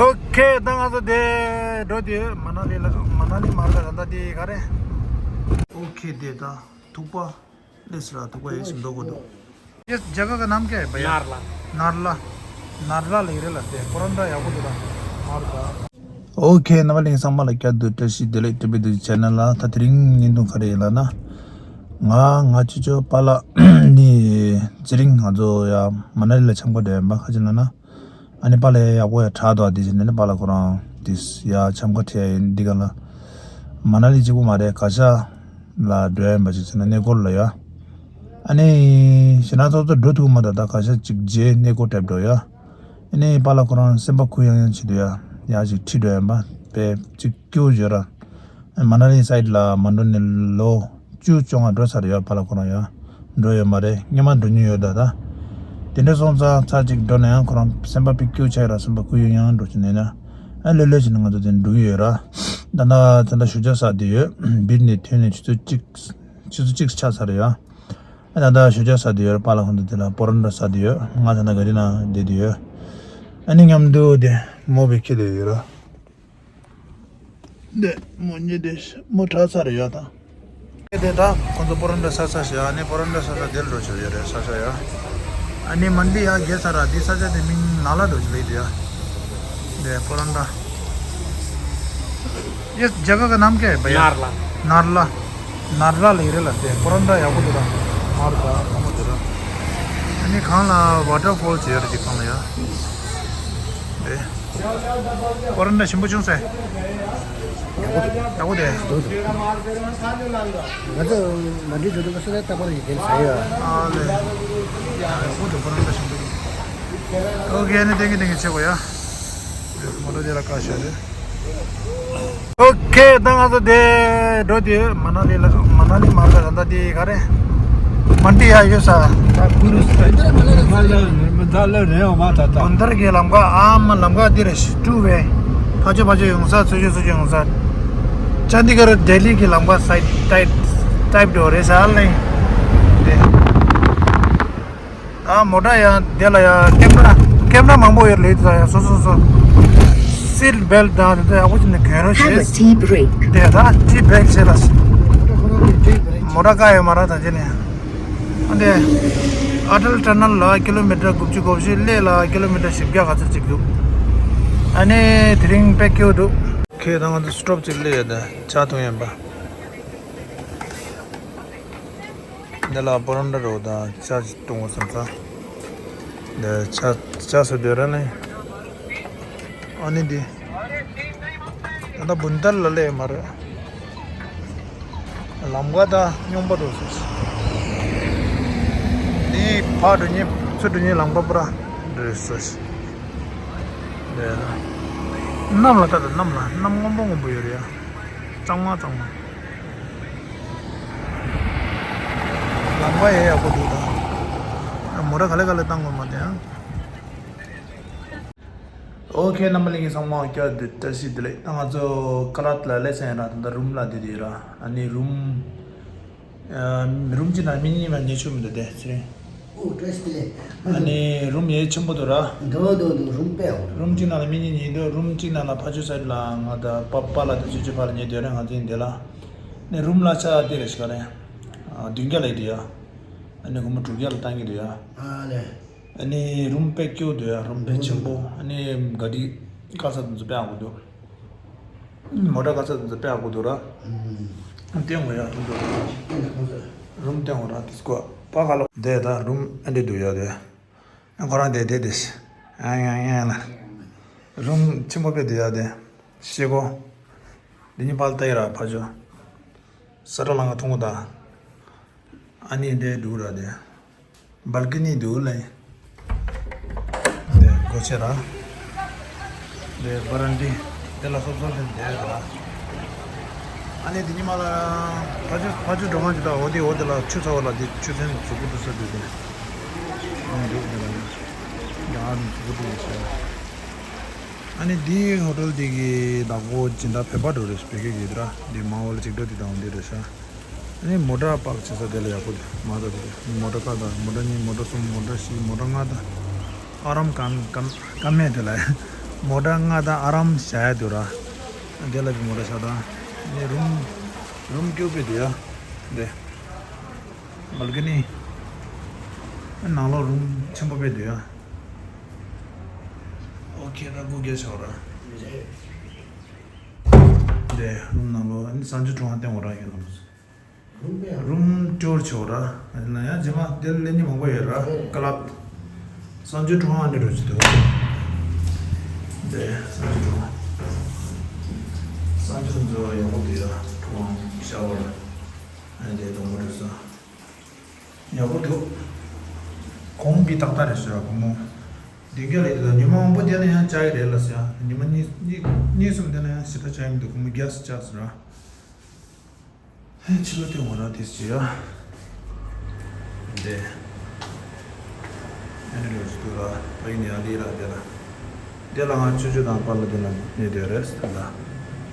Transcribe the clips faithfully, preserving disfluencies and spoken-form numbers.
ཨོ་ཁེ། ད་ང་ཚོ་དེ་འགྲོ་དུས་མ་ན་ལི་ལ། མ་ན་ལི་མ་རེད་ད། ད་དེ་ག་རེ། ཨོ་ཁེ། དེ་ད་ཐུག་པ་ལས་ར། ཐུག་པ་ཡེ་ཞིམ་མདོག་གོ་འདུག་ཡེ་རྒྱ་གར་གི་ནམ་མཁའ་བ་ཡ། ནར་ལ། ནར་ལ། ནར་ལ་ལ་ཡི་རེད་ལ། དེ་པོ་རོན་ཊ་ཡག་པོ་འདུག་ད་མ་རེད་ད། ཨོ་ཁེ། རྣམ་པ་ལྷན་རྒྱས་ཚང་མ་ལ་བསྐྱར་དུ་བཀྲ་ཤིས་བདེ་ལེགས། ཏྲི་པི་ཌི་ཅེ་ནལ་ལ། ད་དེ་རིང་བརྙན་ཐུང་ག་རེ་ཡིན་ལབ་ན། ང་ང་ཅོ་ཅོ་པཱ་ལགས་ནི་དེ་རིང་ང་ཚོ་ཡ་མ་ན་ལི་ལ་འཆམ་ག་འགྲོ་ཡིན་པ། ག་ཅི་ལབ་ན། ཨ་ནི་པཱ་ལགས་ཡག་པོ་ཡ་དྲག་འདུག་ཨ། དེ་བཞིན་ནི་པཱ་ལགས་ཁོ་རང་དེ་ཡ་འཆམ་ག་ཁྲིད་ཡ་ཡིན། འདི་ག་ལ་མ་ན་ལི་གཅིག་པོ་མ་རེད། ག་ཤ་ལ་འགྲོ་ཡ་ཡིན་པ་ཅིག་བྱས་ན་གནས་སྐོར་ལ་ཡ། ཨ་ནི་ཞེ་ན་ཚོགས་གཙོ་འགྲོ་ཐུབ་མ་ད། ད་ག་ཤ་གཅིག་རྗེས་གནས་སྐོར་འགྲོ་ཡ། ཨ་ནི་པཱ་ལགས་ཁོ་རང་སེམས་པ་ཁུ་ཡང་ཡང་བྱེད་དུ་ཡ། ཡ་ཅིག་ཁྲིད་འགྲོ་ཡ་ཡིན་པ་དཔེ་ཅིག་སྐྱིད་པོ་ཡོད་ར། མ་ན་ལི་སའིཌ་ལ་མ་འགྲོ་ནས་ལོ་བཅུ་བཅོ་ལྔ་འགྲོ་ཚར་ཡོད། པཱ་ལགས་ཁོ་རང་ཡ་འགྲོ་ཡོད་མ་རེད། སྔོན་མ་འགྲོ་མྱོང་ཡོད་ད། ད་དེ་འདྲ་སོང་ཙང་ཚར་གཅིག་འགྲོ་ན་ཡང་ཁོ་རང་སེམས་པ་དཔེ་སྐྱིད་པོ་ཆགས་ཡོད་ར། སེམས་པ་ཁུ་ཡང་ཡང་འགྲོ་བྱས་ནས་ན། ཨ་ལོས་ལོས་བྱས་ནས་ང་ཚོ་དེ་འགྲོ་གི་ཡོད་ར། ད་ད་ད་ད་ཞོགས་ཇ་ཟ་བསྡད་ཡོད། བིར་ནས་ཐོན་ནས་ཆུ་ཚོད་གཅིག་ཆུ་ཚོད་གཅིག་ཆགས་ཚར་ཡོད། ཨ་ད་ད་ཞོགས་ཇ་ཟ་བསྡད་ཡོད་ར། པཱ་ལགས་ཁོང་ཚོ་དེ་ལ་པོ་རོན་ཊ་ཟ་བསྡད་ཡོད། ང་ད་ད་ག་རི་ནང་བསྡད་བསྡད་ཡོད། ཨ་ནི་མཉམ་དུ་དེ་མོ་བི་ཁྱེར་བསྡད་ཡོད་ར། འདི་མོ་གཉིས་དེ་མོ་དྲག་ཚར་ཡོད་ད། དེ་ད་ཁོང་ཚོ་པོ་རོན་ཊ་ཟ་ས་ཞིག་ཨ་ནི་པོ་རོན་ཊ་ཟ་ས་དེར་འགྲོ་ཆོག་ཡོད་རེད། ས་ཆ་ཡ། ཨ་ནི་མན་ཌི་ཡ་རྒྱལ་ས་ར། འདི་ས་ཆ་དེ་མིང་ནཱ་ལ་འགྲོ་ཆོག་ལེ་དེ་ཡ། དེ་པོ་རོན་ཊ། ཡེ་རྒྱ་གར་གི་ནམ་མཁའ་བ་ཡ། ནར་ལ། ནར་ལ། ནར་ལ་ལ་ཡི་རེད་ལ། དེ་པོ་རོན་ཊ་ཡག་པོ་འདུག་ད་མ་རེད་ད། ཁོ་མོ་དེ་ར། ཨ་ནི་གང་ལ་ཝ་ཊར་ཕོལ་ཟེར་ཡོད་རེད། དེ་གང་ལ་ཡ། དེ། པོ་རོན་ཊ་ཞིམ་པོ་བྱུང་ཟེར། ཡག་པོ་འདུག་ཡག་པོ་འདུག་ང་ཚོ་མ་འགྲིག་འགྲོ་འདུག་ས་ལ་རྟག་པར་ཡི་གེ་ཟ་ཡོད། ཨ་ལེ། ཡག་པོ་འདུག་པོ་རོན་ཊ་ཞིམ་པོ་འདུག་ཨོ་ཁེ། ཨ་ནི་ཏེང་གི་ཏེང་གི་ཆེ་གོ་ཡ། མོ་ཊ་དེ་ལ་བཀག་བཞག་རེད། ཨོ་ཁེ། ད་ང་ཚོ་དེ་འགྲོ་དུས་མ་ན་ལི་ལ། མ་ན་ལི་མ་རེད་ད། ད་དེ་ག་རེ། མན་ཌི་ཡ་ཡོད་ས། ད་ལ་རེད་འོ་མ་ད་ད། གུན་དར་གྱི་ལམ་ཁ། ཨ་མ་ལམ་ཁ་འདི་རེད། ཊུ་ཝེ། ཕར་ཕྱོགས་ཕར་ཕྱོགས་ཡོང་ས། ཚུར་ཕྱོགས་ཚུར་ཕྱོགས་ཡོང་ས། ཅན་དི་གར་ལྡི་ལི་གི་ལམ་ཁ་སའིཌ་ཊའིབ་ཊའིབ་འགྲོ་རེད་ས་ལེ། དེ། ཨ་མོ་ཊ་ཡང་དེ་ལ་ཡང་ཀེམ་ར་ཀེམ་ར་མང་པོ་ཡོད་ལེ། དེ་ཡང་སོ་སོ་སོ། སིཊ་བེལ་ཊི་དང་དེ་ཚོ་ཡག་པོ་བྱས་ནས་གྱོན་རོགས་བྱེད། Have a tea break. དེ་ད་ཊི་བེལ་ཊི་བྱས་ལ། མོ་ཊ་བཀག་ཡོད་མ་རེད་ད་ཅི་ནས། ཨ་འདི་ཨ་ཊལ་ཊ་ནལ་ལ་ཀི་ལོ་མི་ཊར་དགུ་བཅུ་གོ་བཞི། གླེ་ལ་ཀི་ལོ་མི་ཊར་བཞི་བརྒྱ་ག་ཚོད་ཅིག་འདུག་ཨ་ནི་དེ་རིང་དཔེ་སྐྱིད་པོ་འདུག་ཁེ། ད་ང་ཚོ་སི་ཊོབ་ཅིག་སླེབས་ཡོད། ད་ཇ་འཐུང་ཡིན་པ། འདི་ལ་པོ་རོན་ཊ་རོ་དང་ཇ་ཅིག་འཐུང་བསམ་ས། འདི་ཇ་ཇ་ཟེར་དུས་ར་ནི། ཨ་ནི་འདི། ད་ལྟ་གུན་དར་ལ་སླེབས་མ་རེད། ལམ་ཁ་ད་རྙོག་པ་འགྲོ་སོང་། འདི་ཕར་འགྲོ་མཁན་ཚུར་འགྲོ་མཁན་ལམ་ཁ་པུ་ར་འགྲོ་སོང་། འདི་ལ་གནམ་ལ་ལྟ་དང་། གནམ་ལ་གནམ་སྔོན་པོ་སྔོན་པོ་ཡོད་རེད་ཡ། གཙང་མ་གཙང་མ། ལམ་ཁ་ཡང་ཡག་པོ་འདུག་ད། མོ་ཊ་ག་ལེ་ག་ལེ་བཏང་དགོས་མ་རེད་ཡ། ཨོ་ཁེ། རྣམ་པ་ལྷན་རྒྱས་ཚང་མ་བསྐྱར་དུ་བཀྲ་ཤིས་བདེ་ལེགས། ད་ང་ཚོ་ཀ་ལ་ཏི་ལ་སླེབས་ཚར་ཡིན་ར། ད་ལྟ་རུམ་ལ་བསྡད་དེ་ཡོད་ར། ཨ་ནི་རུམ་ཨ་རུམ་གཅིག་ནང་མི་གཉིས་མ་ཉལ་ཆོག་མི་འདུག་སྟེ་ཚེ་རིང་། ཨོ་བཀྲ་ཤིས་བདེ་ལེགས། ཨ་ནི་རུམ་ཡ་ཆེན་པོ་འདུག་ར། འདུག་འདུག་འདུག་རུམ་དཔེ་ཡག་པོ་འདུག་རུམ་གཅིག་ནང་ལ་མི་གཉིས་ཉལ་འདུག་རུམ་གཅིག་ནང་ལ་ཕར་ཕྱོགས་སའིཌ་ལ་ང་དང་པ་པཱ་ལགས་དང་ཅོ་ཅོ་ཕར་ལ་ཉལ་སྡོད་ར། ང་ཚོ་ཡིན་འདི་ལ། ཨ་ནི་རུམ་གླ་ཆ་དེ་རེད་ཤག་རེད། ཨ་བདུན་བརྒྱ་ལབ་ཀྱི་འདུག་ཡ། ཨ་ནི་སྒོར་མོ་དྲུག་བརྒྱ་ལ་བཏང་གི་འདུག་ཡ། ཨ་ལེ། ཨ་ནི་རུམ་དཔེ་སྐྱིད་པོ་འདུག་ཡ། རུམ་དཔེ་ཆེན་པོ། ཨ་ནི་ག་རི་བཀག་ས་དེ་ཚོ་དཔེ་ཡག་པོ་འདུག་མོ་ཊ་བཀག་ས་དེ་ཚོ་དཔེ་ཡག་པོ་འདུག་ར། ཨ་བསྟན་དགོས་ཡ། རུམ་དུ། རུམ་བསྟན་དགོས་ར། དེ་སྐོར་པ་ག་ལོ་དེ་ད་རུམ་ཨ་འདྲ་འདུག་ཡ་དེ། ཨ་ཁོ་རང་དེ་དེ་དེ། ཨ་ཡ་ཡ་ལ། རུམ་ཆེན་པོ་དཔེ་འདུག་ཡ་དེ། ཤེལ་སྒོ། འདི་གཉིས་ཕར་ལ་ལྟ་ཡི་ར་ཕར་ཕྱོགས། ས་ཁྲ་ལང་ཀ་མཐོང་གི་ད། ཨ་ནི་འདྲ་འདུག་ར་དེ། སྦལ་ཀ་ནི་འདུག་ལེ། དེ་སྒོ་ཕྱེ་ར། དེ་བ་རན་ཌི། དེ་ལ་སོབ་སོབ་ལེན་བསྡད་ཡོད་ར། ཨ་ནི་དེ་ཉི་མ་ལ་ཕ་ཆུ་ཕ་ཆུ་འགྲོ་གང་ཅི་ད། འོ་དེ་འོ་དེ་ལ་ཆུ་ཚ་བ་ལ་དེ་ཆུ་ཚན་མཛུབ་གུ་འདུག་ས་དེ་དེ། ཨ་འདུག་དེ་ལ་ཡང་མཛུབ་གུ་འདུག་ས། ཨ་ནི་འདི་ཧོ་ཊེལ་འདི་གི་བདག་པོ་སྦྱིན་བདག་བོད་པ་འགྲོ་རེད། བོད་སྐད་ཀྱི་འདི་ར། འདི་མ་འོ་ལ་ཅིག་འགྲོ་འདི་དང་འདི་རེད་ཤག་ཨ་ནི་མོ་ཊ་པཱརྐ་བྱེད་ས་དེ་ལ་ཡག་པོ་འདུག་མ་ད་དེ་མོ་ཊ་ཁ་དང་མོ་ཊ་གཉིས་མོ་ཊ་གསུམ་མོ་ཊ་བཞི་མོ་ཊ་ལྔ་དང་། ཨ་རམ་ཀན་ཀན་ཀན་མེད་དེ་ལ། མོ་ཊ་ལྔ་དང་ཨ་རམ་བཞག་ཡ་འདུག་ར། དེ་ལ་གི་མོ་ཊ་ཤ་དང་། ནི་རུམ་རུམ་སྐྱོ་པོ་འདུག་ཡ། འདི་མལ་ཀ་ནི་ནང་ལོགས་རུམ་ཆེན་པོ་དཔེ་འདུག་ཡ། ཨོ་ཁེ། ད་སྒུག་རྒྱག་བྱ་བ་ར། འདི་རུམ་ནང་ལོགས་ནི་གསང་སྤྱོད་ཁྲོམ་ཧ་བསྟན་འོ་ར་ཡིན་ལ། རུམ་ཊུར་ཆོག་ར། ན་ཡང་རྗེས་མ་དེ་ལས་ནི་མང་པོ་ཡོད་ར། ཀ་ལབ། གསང་སྤྱོད་ཁྲོམ་ཨ་ནི་རུ་ཅི་དོ། དེ་གསང་སྤྱོད་ཁྲོམ། གསང་སྤྱོད་འཛུལ་བ་ཡག་པོ་འདུག་ཡ། ཁྲོམ་ཤ་བར། ཨ་ནི་དེ་དང་པོ་རུ་ས། ཡག་པོ་འདུག་གོང་བི་ཏག་ཏག་རེད་ཟེར་བ་གོང་མོ། དེ་ག་ལས་དེ་ཉི་མ་མང་པོ་བསྡད་ན་ཡང་ཅག་གི་རེད་ལ་ཟེར་ཡ། ཉི་མ་གཉིས་གཉིས་གཉིས་གསུམ་བསྡད་ན་ཡང་ཞེ་དྲག་ཅག་གི་མི་འདུག་གོང་མོ་རྒྱ་སེ་ཅག་ཟེར་ར། ཕྱི་ལོགས་དེ་ངོ་ར་དེ་ཅི་ཡ། འདི། ཨ་ནི་རེད་ཟེར་དུས་ལ་ཕ་གི་ནས་ཡར་སླེབས་ར་དེ་ལ། དེ་ལ་ང་ཆུ་ཆུ་དང་པར་ལ་དེ་ལ་ནི་དེ་རེད་ད་ལ།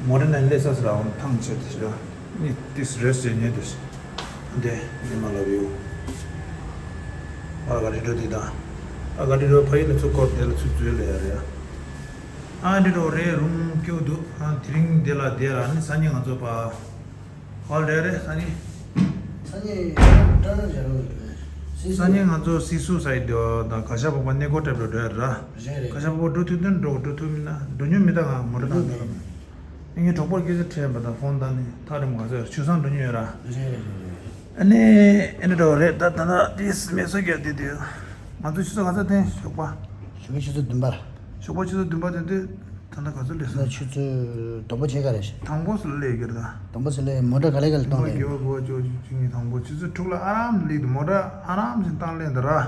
མོ་རེ་ནས་སླེབས་ས་ཟེར་ར་འོང་ཐང་ཆད་དེ་ཟེར་ར། ནི་ཏིས་རེད་ཟེར་ཉེ་དེ་ཟེར། འདི་ནི་མ་ལབ་ཡོད། ཨ་ག་རེ་འགྲོ་དེ་དང་། ཨ་ག་རེ་འགྲོ་ཕ་གི་ལ་ཚུར་སྐོར་དེ་ལ་ཚུར་འཛུལ་ལ་ཡ་རེད་ཡ། ཨ་འདི་འགྲོ་རེད་རུམ་སྐྱོ་འདུག་ཨ་དེ་རིང་དེ་ལ་དེ་ར་ནི་སང་ཉིན་ང་ཚོ་པ། ཧོལ་ཌེ་རེད་སང་ཉིན། སང་ཉིན་ཀྲ་ནང་བཞག་རོགས་རེད། སང་ཉིན་ང་ཚོ་སི་སུ་སའི་ཌི་དང་ག་ཤ་པག་པ་གནས་སྐོར་སྤྲད་འགྲོ་འགྲོ་ཡ་ར། རེད་རེད། ག་ཤ་པག་པ་འགྲོ་ཐུབ་དོན་འགྲོ་འགྲོ་ཐུབ་མིན་ན་འགྲོ་མྱོང་མི་ད་ང་མོ་ཊ་ནང་འགྲོ་ར་མེད། ངའི་གྲོགས་པོ་སྐད་ཆ་དྲིས་པ་དང་ཕོན་བཏང་ནས་ཐག་རིང་མ་ཚོད་ཆུ་སྲང་འགྲོ་མྱོང་ཡོད་ར། རེད་རེད་རེད་རེད། ཨ་ནི་ཨ་ནི་འགྲོ་རེད་ད་ད་ད་དེ་མེ་སོ་རྒྱབ་དེ་དུས་ང་ཚོ་ཆུ་ཚོད་ག་ཚོད་ཐོན་ཞོགས་པ། ཞོགས་པ་ཆུ་ཚོད་བདུན་པར། ཞོགས་པ་ཆུ་ཚོད་བདུན་པ་དེ་དུས། ད་ལྟ་ག་ཚོད་སླེབས་སོང་། ཆུ་ཚོད་དང་པོ་ཕྱེད་ཀ་རེད་ཤག་དང་པོ་སུ་སླེབས་ཀྱི་རེད་ད། དང་པོ་སུ་སླེབས་མོ་ཊ་ག་ལེ་ག་ལེ་གཏོང་ལེ། དགེ་བ་དགེ་བ་ཅོ་ཅོ་ཅིག་ངས་དང་པོ་ཆུ་ཚོད་དྲུག་ལ་ཨ་རམ་སླེབས་འདུག་མོ་ཊ་ཨ་རམ་ཞིག་བཏང་སླེབས་འདུག་ར། ཨ་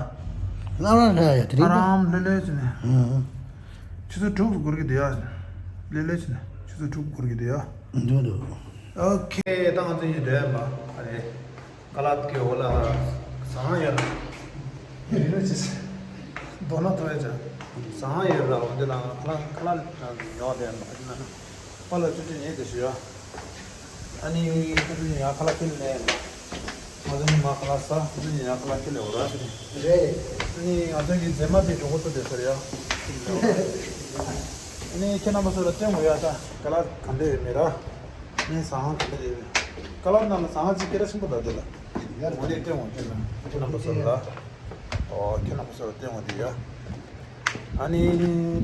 རམ་ལྷོད་ཡ་དེ་རིང་ཨ་རམ་ལྷོད་ལྷོད་ཅིག་ནས། ཨང་། ཆུ་ཚོད་དྲུག་འགོར་གྱི་འདུག་ཡ། ལྷོད་ལྷོད་ཅིག་ནས་ཆུ་ཚོད་དྲུག་འགོར་གྱི་འདུག་ཡ། འདུག་འདུག་ཨོ་ཁེ། ད་ང་ཚོ་ཡིན་འདྲ་མ་ཨ་རེད། ཀ་ལ་ཀེ་འོ་ལ་ཟངས་ཡར། རི་རུ་ཅི་སེ། རྡོ་ན་ཐོ་ཡ་ཅ། ཟངས་ཡར་ལ་འོ་འདི་ལ་ཁ་ལ་ཁ་ལ་ཉོ་བསྡད་ཡ་མ་ཨ་ཅི་ན། པ་ལ་ཅུ་ཅུ་ཉེ་དེ་ཞུ་ཡ། ཨ་ནི་ཨ་ཅུ་ཉེ་ཡ་ཁ་ལ་ཀེ་ལེ། ང་ཚོ་ནི་མ་ཁ་ལ་ས་ཨ་ཅུ་ཉེ་ཡ་ཁ་ལ་ཀེ་ལེ་འོ་ར་ཅི་ནི། རེད། ཨ་ནི་ང་ཚོ་གི་མཛེས་མ་དེ་གྲོགས་པོ་ཚོ་དེ་ཟེར་ཡ། ཨ་ནི་ཁྱེད་རྣམ་པ་ཚོ་ལ་སྟོན་དགོས་ཡ་ད་ཀ་ལ་ག་འདྲ་ཡོད་མེད་ར། ནས་ཟངས་ག་འདྲ་རེད། ཀ་ལ་ནང་ལ་ཟངས་ཅིག་སྐད་གྲགས་ཆེན་པོ་འདུག་དེ་ལ། ཡར་འོ་ནས་སྟོན་འོང་ཁྱེད་རང་ཁྱེད་རྣམ་པ་ཚོ་ལ། ཨོ་ཁྱེད་རྣམ་པ་ཚོ་ལ་སྟོན་འོང་དེ་ཡ། ཨ་ནི་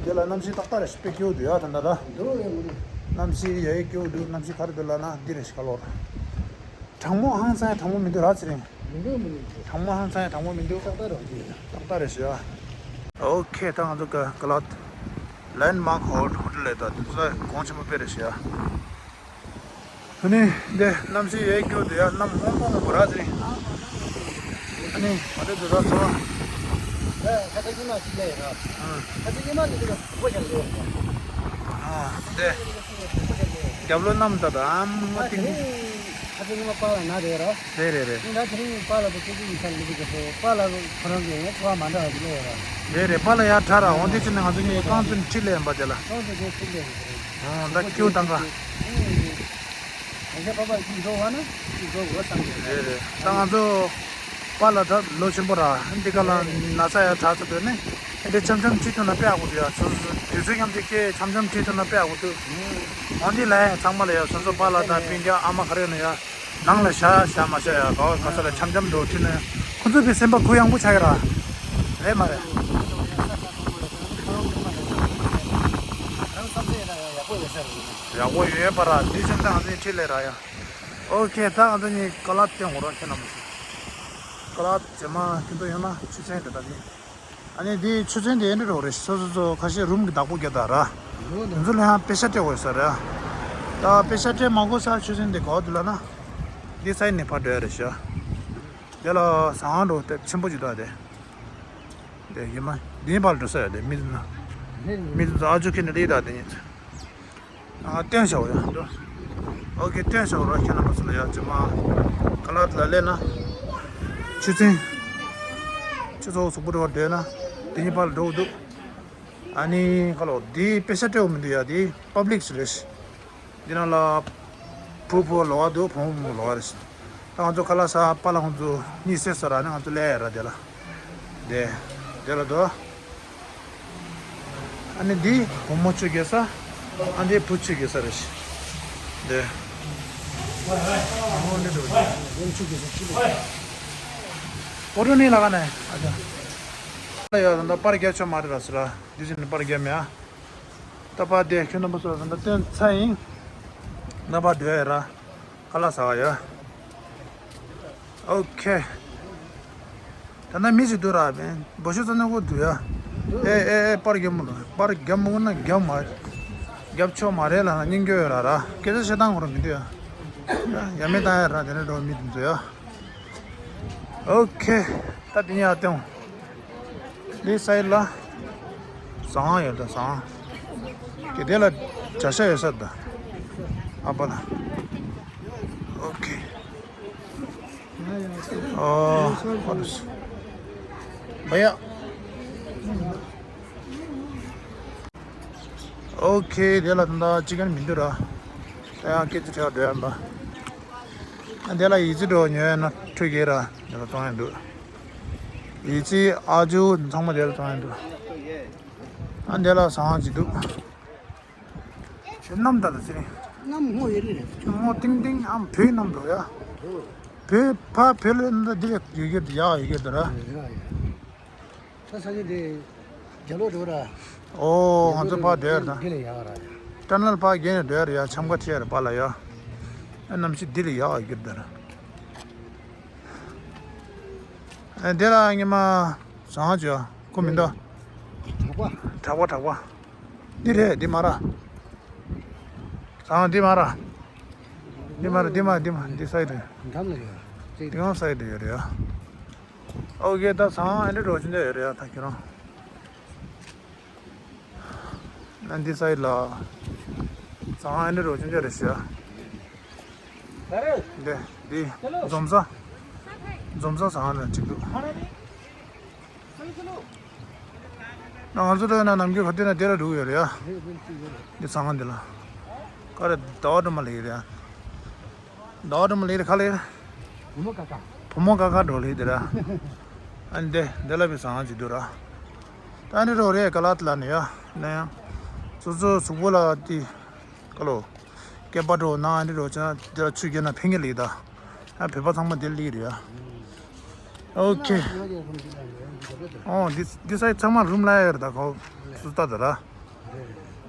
དེ་ལ་གནམ་གཤིས་ཏག་ཏག་རེད་ཤག་དཔེ་སྐྱིད་པོ་འདུག་ཡ་ད་ད་ད། འདུག་ཡ་འདུག་གནམ་གཤིས་ཡ་ཡི་སྐྱིད་པོ་འདུག་གནམ་གཤིས་ག་རེ་འདུག་ལབ་ན་འདི་རེད་ཤག་ཀ་ལོར། གྲང་མོ་ཧང་སང་ཡ་གྲང་མོ་མི་འདུག་ར་ཚེ་རིང་། མི་འདུག་མི་འདུག་གྲང་མོ་ཧང་སང་ཡ་གྲང་མོ་མི་འདུག་ཏག་ཏག་རེད་འདུག་ཏག་ཏག་རེད་ཤག་ཨོ་ཁེ། ད་ང་ཚོ་ཀ་ཀ་ལོར་ལེན་མཱག་ཧོ་ཧོ་ཊེལ་ལ་ད་དུས་ཚོད་གོང་ཆེན་པོ་དཔེ་རེད་ཤག་ཨ་ནི་འདི་གནམ་གཤིས་ཡའི་སྐྱོ་དེ་ཡ་གནམ་སྔོན་པོ་སྔོན་པོ་ར་ཟིན། ཨ་ནི་མ་དེ་དུ་ར་ཚོ། ཁ་ཚ་ཉི་མ་ཅིག་ལས་ར། ཁ་ཚ་ཉི་མ་ནི་དེ་ག་བོ་ཞལ་ལས། ཨ་འདི་རྒྱབ་ལོ་གནམ་ད་ད་ཨམ་མ་ཏིང་། ཁ་ཚ་ཉི་མ་པཱ་ལགས་ན་རེད་ར། རེད་རེད་རེད། ད་དེ་རིང་པཱ་ལགས་དང་ཅི་ཅི་ཡིན་ས་ལུག་གི་ཚོ་པཱ་ལགས་ཁོ་རང་གི་ཡང་ཚོ་བ་མ་འདྲ་བ་ཅིག་ལས་ར། རེད་རེད། པཱ་ལགས་ཡར་དྲག་ར་འོང་དེ་ཅི་ནས་ང་ཚོ་གཉིས་རྐང་ཚོ་ཁྲིད་ལས་ཡིན་པ་དེ་ལ། རྐང་ཚོ་ཁྲིད་ལས་ཡིན་པ་རེད། ཨང་ད་ཁྱེའུ་ཏང་ཀ། ཨང་། ང་ཚོ་པ་པ་ཅིག་འགྲོ་བ་ན་ཅིག་འགྲོ་དགོས་བསམ་གྱི་རེད། རེད་རེད། ད་ང་ཚོ་པཱ་ལགས་ད་ལོ་ཆེན་པོ་ར་འདི་ག་ལ་ན་ཚ་ཡ་དྲག་ཚ་དོན་ནི་འདི་འཆམ་འཆམ་ཁྲིད་ཐུབ་ན་དཔེ་ཡག་པོ་འདུག་ཡ། སོ་སོ་དུས་ཚོད་མཉམ་དུ་ཁྱེད་འཆམ་འཆམ་ཁྲིད་ཐུབ་ན་དཔེ་ཡག་པོ་འདུག་འོང་འདི་ལ་ཡ་ཚང་མ་ལ་ཡ་སོ་སོ་པཱ་ལགས་དང་སྤུན་ཀྱག་ཨ་མ་ག་རེ་ཡོད་ན་ཡ་ནང་ལ་བཞག་བཞག་མ་བཞག་ཡ་ག་བ་ག་ས་ལ་འཆམ་འཆམ་འགྲོ་ཁྲིད་ན་ཡ་ཁོ་ཚོ་པའི་སེམས་པ་གུ་ཡངས་པོ་ཆགས་ཀྱི་ར། རེད་མ་རེད། ཡག་པོ་ཡོད་པ་ར་འདི་བཞིན་ད་ང་ཚོའི་འཁྲིས་ལས་ར་ཡ། ཨོ་ཁེ། ད་ང་ཚོ་གཉིས་ཀ་ལ་སྟོན་འོང་རོགས་ཁྱེད་རྣམ་པ་ཚོ། ཀ་ལ་རྗེས་མ་ཁྱེད་ཚོ་ཡོང་ན་ཆུ་ཚན་དེ་ད་ནི། ཨ་ནི་འདི་ཆུ་ཚན་དེ་ཨེ་འདྲ་རོགས་རེད། སོ་སོ་སོ་ཁ་ཤས་རུམ་གྱི་བདག་པོ་རྒྱག་ད་ར། དེ་ཚོ་ལ་ཡང་པེ་ཤ་སྤྲད་དགོས་ས་རེད། ད་པེ་ཤ་སྤྲད་མ་དགོས་ས་ཆུ་ཚན་དེ་ག་བ་འདུག་ལབ་ན། འདི་སའི་ནས་ཕར་འགྲོ་ཡ་རེད་ཤག་དེ་ལ་ཟ་ཁང་འགྲོ་དེབ་ཆེན་པོ་ཅིག་འདུག་དེ། དེ་ཡིན་མ། འདི་ཕར་འགྲོ་ས་ཡ་དེ་མི་ཚོ་ན། མི་ཚོ་ཨ་ཇོ་ཁྱེད་ནས་སླེབས་ད་དེ་ཡིན། ཨ་སྟོན་བྱའོ་ཡ། ཨོ་ཁེ་སྟོན་བྱའོ་ར་ཁྱེད་རྣམ་པ་ཚོ་ལ་ཡ་ཅི་མ། ཀ་ལ་ལ་ལས་ན། ཆུ་ཚན། ཆུ་ཚོད་གསུམ་པོ་འགྲོ་བར་འདོད་ན། དེ་གཉིས་བར་ལ་འགྲོ་འདུག་ཨ་ནི་ཁ་ལོ་འདི་པེ་ཤ་སྤྲད་འོ་མི་འདུག་ཡ་འདི་པབ་ལིག་རེད། འདི་ནང་ལ། བུ་ཕོ་ལོག་འདུག་བུ་མོ་ལོག་རེད། ད་ང་ཚོ་ཁ་ལག་ཟ་པ་ལ་ང་ཚོ་གཉིད་སད་ས་ར་ནི་ང་ཚོ་སླེབས་ཡ་ར་དེ་ལ། དེ། དེ་ལ་འདུག་ཨ་ནི་འདི་བུ་མོ་ཆུ་རྐྱལ་ས། ཨ་འདི་བུ་ཆུ་རྐྱལ་ས་རེད་ཤག་འདི། ཨོ་ཊོ་ནི་ལ་ག་ནས་ཨ་ཅག་ཡ་ད་པར་རྒྱག་ཆོག་མ་རེད་ལ་ཟེར་ལ། འདི་ཟིན་པར་རྒྱག་མེད་ཨ། ད་པར་དེ་ཁྱོད་རྣམ་པ་ཚོ་ད་སྟོན་ཚར་ཡིན། ད་པར་སྡོད་ཡ་ར། ཁ་ལག་ཟ་བ་ཡ། ཨོ་ཁེ། ད་ནང་མི་ཞིག་འདུག་ར། བེན་འབོ་ཤོད་ཙམ་ནས་འགོ་འདུག་ཡ། ཨེ་ཨེ་ཨེ། པར་རྒྱབ་མོ་ར། པར་རྒྱབ་མོ་ན་རྒྱབ་མ། རྒྱབ་ཆོག་མ་རེད་ལ་ན་སྙིང་རྗེ་ཡོད་ར་ར། སྐད་ཆ་བཤད་སྟངས་ཁོ་རང་མི་འདུག་ཡ། ཡ་མེད་ད་ཡ་ར། དེ་ནས་འགྲོ་མི་འདུག་ཡ། ཨོ་ཁེ། ད་དེ་ནས་ཡར་སྟོན། འདི་སའི་ལ། ཟངས་ཡོད་ད་ཟངས། ཀྱེ་དེ་ལ་བྱ་ཤ་ཡོད་ས་ད། ཨ་པ་ལ། ཨོ་ཁེ། ཨོ། ཧོ་རུ་སི། བ་ཡ། ཨོ་ཁེ། དེ་ལ་ད་ལྟ་ཅི་ག་ནི་མི་འདུག་ར། ད་ཡང་སྐད་ཆ་དྲི་བ་འགྲོ་ཡ་འབའ། ཨ་འདི་ལ་ཡི་ཙི་འགྲོ་ཉོ་ཡ་ན་འཕྲུལ་གྱི་ར། འདི་ལ་བཙོང་ཡ་འདུག་ཡི་ཙི་ཨ་ཇུ་ཚང་མ་འདི་ལ་བཙོང་ཡ་འདུག་ཨ་འདི་ལ་ཟངས་ཅིག་འདུག་ཁྱོད་གནམ་ད་ད་ཚེ་རིང་། གནམ་སྔོ་ཡེ་རེད། ཁྱོད་སྔོ་ཏིང་ཏིང་ཨམ་བོད་གནམ་འགྲོ་ཡ། བོད་ཕ་བོད་ལ་འདི་འདི་ཡོད་ཀྱི་ཡག་ཡོད་ཀྱི་འདུག་ར། ད་ས་ཆ་དེ་རྒྱ་ལོ་འགྲོ་ར། ཨོ་ང་ཚོ་ཕ་དེར་ད། འདི་ལས་ཡག་ར། ཊ་ནལ་ཕ་རྒྱན་ནས་འགྲོ་ཡ་ར་ཡ། འཆམ་ཁ་ཆེ་ར་པ་ལ་ཡ། ཨ་གནམ་གཤིས་འདི་ལས་ཡག་ཡོད་ཀྱི་འདུག་ར། ཨ་འདི་ལ་ཉི་མ་ཟངས་ཅོ་ཁོ་མི་འདུག་དྲག་པ། དྲག་པ་དྲག་པ། འདི་རེད་འདི་མ་ར། ཟངས་འདི་མ་ར། འདི་མ་ར་འདི་མ་འདི་མ་འདི་སའི་རེད། འགྲམ་ལ་ཡོད། འདི་གང་སའི་རེད་ཡོད་རེད་ཡ། ཨོ་ཀེ། ད་ཟངས་ཨ་འདྲ་འགྲོ་ཆེན་འདྲ་ཡོད་རེད་ཡ། ད་ཁྱེད་རང་། ཨ་འདི་སའི་ལ། ཟངས་ཨ་འདྲ་འགྲོ་ཆེན་འདྲ་རེད་ཤག་འདི་འདི་འཛོམས་ས། འཛོམས་ས་ཟངས་ལ་གཅིག་འདུག་ང་ཚོ་ལྟ་ན་ནམ་རྒྱུན་ག་དུས་ན་དེ་ལ་འགྲོ་གི་ཡོད་རེད་ཡ། འདི་ཚང་མ་འདི་ལ། ག་རེ་ཟླ་བ་སྒྲོལ་མ་ལ་ཡོད་རེད་ཡ། ཟླ་བ་སྒྲོལ་མ་ལ་ཡོད་རེད་ག་ལ་ཡོད། བུ་མོ་ཀ་ཁ། བུ་མོ་ཀ་ཁ་འགྲོ་ལེ་དེ་ར། ཨ་འདི་འདི་ལ་བི་ཟངས་ཅིག་འདུག་ར། ད་ནི་རོ་རེད་ག་ལ་ལ་ནི་ཡ། ནི་ཡ། སོ་སོ་གཟུགས་པོ་ལ་དེ། ཀ་ལོ། སྐེད་པ་འགྲོ་ན་ཨ་འདི་རོ་ཆ་དེ་ལ་ཆུ་རྒྱལ་ན་ཕན་གི་ལེ་ད། ཨ་བོད་པ་ཚང་མ་དེ་ལེ་རེད་ཡ། ཨོ་ཁེ། ཨོ་འདི་འདི་སའི་ཚང་མ་རུམ་ལ་ཡོད་རེད་ད་ཁོ། སུ་ལྟ་ད་ར།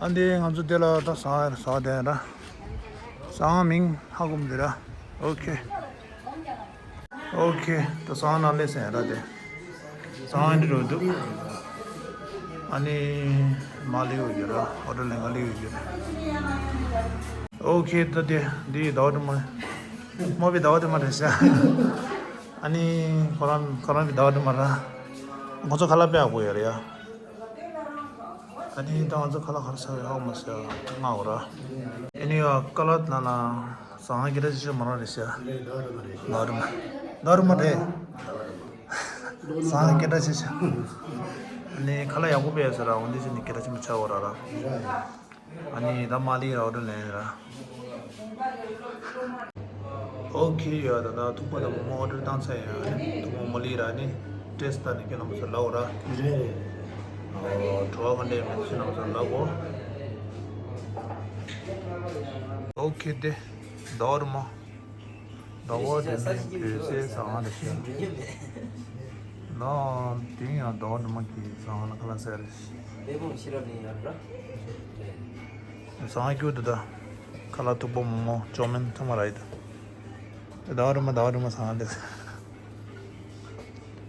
ཨ་འདི་ང་ཚོ་འདི་ལ་ད་ཟངས་ཟངས་དེ་ར། ཟངས་མིང་ཧ་གོ་མི་འདུག་ར། ཨོ་ཁེ། ཨོ་ཁེ། ད་ཟངས་ནང་སླེབས་ཟེར་ར་དེ། ཟངས་འདི་རུ་འདུག་ཨ་ནི་མ་ལེའུ་ཡོད་ར། ཨོ་ཏོ་ལེན་ག་ལེའུ་ཡོད་ར། ཨོ་ཁེ། ད་དེ་འདི་ཟླ་བ་དུ་མ། མོ་བི་ཟླ་བ་དུ་མ་རེད་ཤག་ཨ་ནི་ཁོ་རང་ཁོ་རང་བི་ཟླ་བ་དུ་མ་ར། ཁོ་ཚོ་ཁ་ལག་དཔེ་ཡག་པོ་ཡོད་རེད་ཡ། ཨ་ནི་ད་ང་ཚོ་ཁ་ལག་ག་རེ་ཟ་ཡོད་ཧ་གོ་མ་སོང་ང་འོ་ར། ཨ་ནི་ཡ་ཀ་ལ་ན་ན་ཟངས་སྐད་གྲགས་ཆེ་ཤོས་མོ་རང་རེད་ཤག་ཟླ་བ་དུ་མ་རེད། ཟླ་བ་དུ་མ་རེད། ཟངས་སྐད་གྲགས་ཆེ་ཤག་ཨ་ནི་ཁ་ལག་ཡག་པོ་དཔེ་ཡོད་ས་ར། འོ་འདི་ཕྱིན་ནི་སྐད་གྲགས་ཆེན་པོ་ཆགས་འོ་ར་ར། ཨ་ནི་ད་མ་ལི་ར་ཨོ་ཏོ་ལེན་ར། ཨོ་ཁེ་ཡ། ད་ད་ཐུག་པ་དང་མོ་མོ་ཨོ་ཏོ་བཏང་ཚར་ཡ། ཐུག་པ་མོ་ལི་ར་ནི་ཏེས་ད་ནི་ཁྱེད་རྣམ་པ་ཚོ་ལབ་ར། རེད། བྲོ་བ་ག་འདྲ་མེད་ཁྱེད་རྣམ་པ་ཚོ་ལབ་གོ། ཨོ་ཁེ། དེ་ཟླ་བ་རུ་མ། ཟླ་བ་དེ་ནི་བོད་ཟས་ཟ་ཁང་རེད་ཤག་ལ་དེ་ཡང་ཟླ་བ་དུ་མ་གི་ཟ་ཁང་ལ་ཁ་ལག་ཟ་རེད། ཟ་ཁང་རྒྱུ་དུ་ད་ཁ་ལག་ཐུག་པ་མོག་མོག་ཅོ་མིན་ཚང་མ་རག་ཡོད་ད། ཟླ་བ་དུ་མ་ཟླ་བ་དུ་མ་ཟ་ཁང་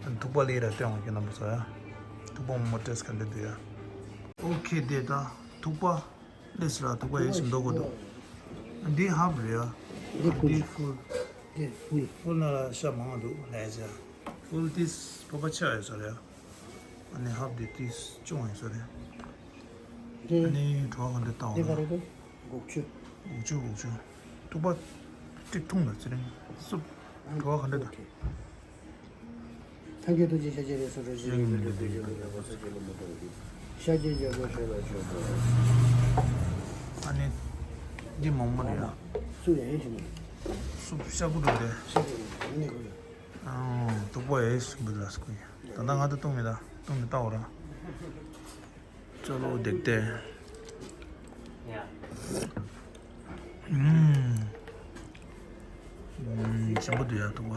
རེད། ཐུག་པ་ལི་ར་སྟོན་འོང་གི་རྣམ་པ་ཚོ་ཡ། ཐུག་པ་མོག་མོག་ཏེས་ག་འདྲ་འདུག་ཡ། ཨོ་ཁེ། དེ་ད་ཐུག་པ། ལས་ར་ཐུག་པ་ཡེ་ཞིམ་མདོག་གོ་འདུག་འདི་ཧབ་རེད་ཡ། འདི་ཕུལ། འདི་ཕུལ། འདི་ཕུལ། ཕུལ་ན་ལ་ཤ་མང་འདུག་ལས་ཟེར། ཕུལ་ཏིས་ཕོ་པ་ཆེ་བ་ཡོད་ས་རེད་ཡ། ཨ་ནི་ཧབ་འདི་ཏིས་ཆུང་བ་ཡོད་ས་རེད། འདི་ཨ་ནི་བྲོ་བ་ག་འདྲ་བཏང་འདི་ག་རེ་འདུག་འགུག་ཆུ། འགུག་ཆུ་འགུག་ཆུ། ཐུག་པ་ཏིག་འཐུང་ལ་ཚེ་རིང་སུབ། བྲོ་བ་ག་འདྲ་འདུག་ཐམས་ཅད་ཐུགས་རྗེ་ཤཱཀྱ་རིགས་སུ་འགྲོ་ཞིང་། ཡོན་ཏན་ལྡན་པའི་ཡོན་ཏན་ལྡན་པ་སངས་རྒྱས་ལ་མོས་པར་འདུད། ཤཱཀྱའི་རྒྱལ་པོ་ཞལ་ལ་མཆོད་པ། ཨ་ནི། འདི་མོག་མོག་རེད་ཡ། སུ་ཡ་ཧེ་ཞིམ་པོ། སུབ་ཤ་ཁུ་འགྲོ་རེད། ཤ་ཁུ་འགྲོ་ནི་ཁུ་ཡ། ཨང་། ཐུག་པ་ཡེ་ཞིམ་པོ་ལ་སུ་ཁུ་ཡ། ད་ལྟ་ང་ད་བཏུང་མེད་ད། བཏུང་མེད་ད་འོ་ར། ཅོ་ལོ་ལྡེག་ཏེ། ཨུམ། ཨུམ། ཞིམ་པོ་འདུག་ཡ། ཐུག་པ།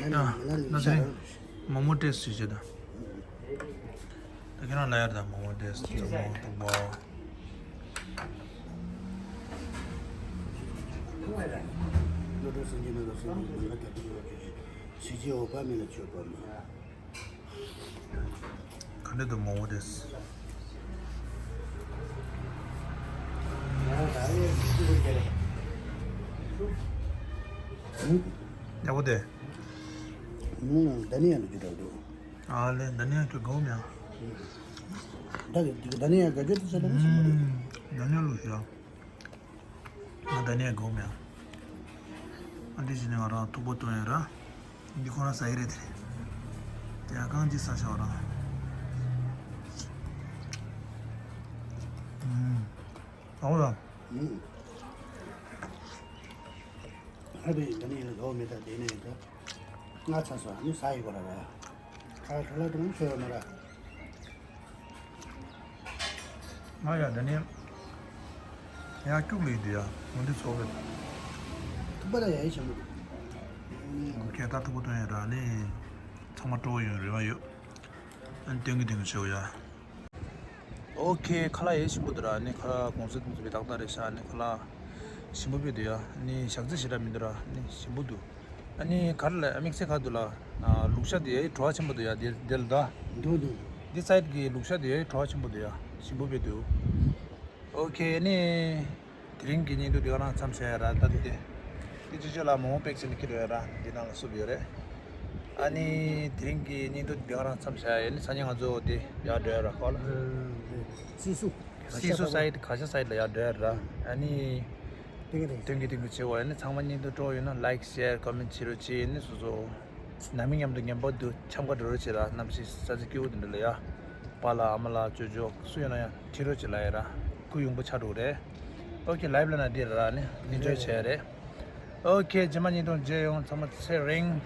ཡ། ན་ཚ་རིང་། མོག་མོག་ཊེསི་ཊི་བྱེད་ད། ད་ཁྱེད་རང་ལ་ཡར་ད་མོག་མོག་ཊེསི་ཊི། ཐུག་པ། ཐུག་པ། ག་འདྲ་འདུག་མོག་མོག་ཊེསི་ཊི། ཡག་པོ་དེ། ཨུམ། ད་ནི་ཡང་འདུག་འདུག་འདུག་ཨ་ལེ། ད་ནི་ཡང་ཁྱོད་དགའ་བོ་མྱང་། ད་གི་ད་ནི་ཡང་དགའ་སྐྱོ་དེ་ཚོ་ད་གི་ཞིམ་པོ་རེད། ད་ནི་ཡང་ལུགས་ཤོག་ང་ད་ནི་ཡང་དགའ་བོ་མྱང་། ཨ་འདི་བྱས་ནས་ང་རང་ཐུག་པ་བཏོན་ཡོད་ར། འདི་ཁོ་རང་ཟ་ཡི་རེད་དེ། དེ་ཡང་རྐང་གཅིག་ཟ་ཤོག་ར། ཨུམ། ཨོ་ལ། ཨུམ། ཧ་པེ་ད་ནི་ཡང་ལོ་མེ་ད་དེ་ནས་ད་ང་ཚ་སོ་ཨ་ནི་ས་ཡི་གོ་ར་ར། ཁ་ཁ་ལ་དུང་ཆོས་མ་ར། ང་ཡ་ད་ནི་ཡ་སྐྱུག་ལི་དུ་ཡ་ངོ་འདི་ཚོ་གི། ཐུག་པ་ད་ཡ་ཡི་ཆེན་པོ་འདུག་ཁྱེད་ད་ཐུག་པ་དོན་ཡ་ར་ནི་ཚང་མ་སྤྲོ་བོ་ཡོང་རེ་བ་ཡོད། ཨ་ནི་སྟོན་གི་སྟོན་གི་བྱེད་འོ་ཡ། ཨོ་ཁེ། ཁ་ལག་ཡེ་ཞིམ་པོ་འདུག་ར། ནི་ཁ་ལག་གོང་ཚད་དུ་འཛུལ་བའི་ཏག་ཏག་རེད་ཤག་ནི་ཁ་ལག་ཞིམ་པོ་བྱས་འདུག་ཡ། ནི་ཞག་རྩི་ཞེ་དྲག་མི་འདུག་ར། ནི་ཞིམ་པོ་འདུག་ཨ་ནི་ག་རེ་ལ་དམིགས་བསལ་ག་འདུག་ལ། ལུག་ཤ་དེ་ཡ་བྲོ་བ་ཆེན་པོ་འདུག་ཡ། དེ་དེ་ལ་ད། འདུག་འདུག་དེ་སའིད་གི་ལུག་ཤ་དེ་ཡ་བྲོ་བ་ཆེན་པོ་འདུག་ཡ། ཞིམ་པོ་བྱས་འདུག་ཨོ་ཁེ། ནི། དེ་རིང་གི་བརྙན་ཐུང་འདི་ག་རང་མཚམས་བཞག་ཡ་ར། ད་འདི་དེ། འདི་ཅི་ཅི་ལ་མོག་མོག་པེག་བྱས་ནས་ཁྱེར་འགྲོ་ཡ་ར། འདི་ནང་ལ་བསུབ་ཡོད་རེད། ཨ་ནི་དེ་རིང་གི་བརྙན་ཐུང་འདི་ག་རང་མཚམས་བཞག་ཡ། ནི་སང་ཉིན་ང་ཚོ་འདི་ཡར་འགྲོ་ཡ་ར་ཁོ་ལ། སི་སུ། སི་སུ་སའིད་ག་ཤ་སའིད་ལ་ཡར་འགྲོ་ཡ་ར། ཨ་ནི། སྟོན་གི་སྟོན་གི་བྱེད་འོ་ཡ། ནི་ཚང་མ་བརྙན་ཐུང་སྤྲོ་ཡོད་ན་ལའིག་ཤེར་ཀོ་མེན་བྱེད་རོགས་བྱེད། ནི་སོ་སོ། ནང་མི་མཉམ་དུ་ཉན་པ་དུ་འཆམ་ཁ་འགྲོ་རོགས་བྱེད་ར། གནམ་གཤིས་ས་ཆ་སྐྱིད་པོ་དེ་འདྲ་ལ་ཡ། པཱ་ལགས་ཨ་མ་ལགས་ཅོ་ཅོ་སུ་ཡོད་ན་ཡང་ཁྲིད་རོགས་བྱེད་ལ་ཡ་ར། སྐུ་ཡོང་པོ་ཆགས་འགྲོ་རེད། ཨོ་ཁེ། ལའིབ་ལ་ན་འདི་ར་ནི་ཨེན་ཇོའི་བྱས་རེད། ཨོ་ཁེ། རྗེས་མ་བརྙན་ཐུང་མཇལ་ཡོང་། ཚང་མ་ཚེ་རིང་།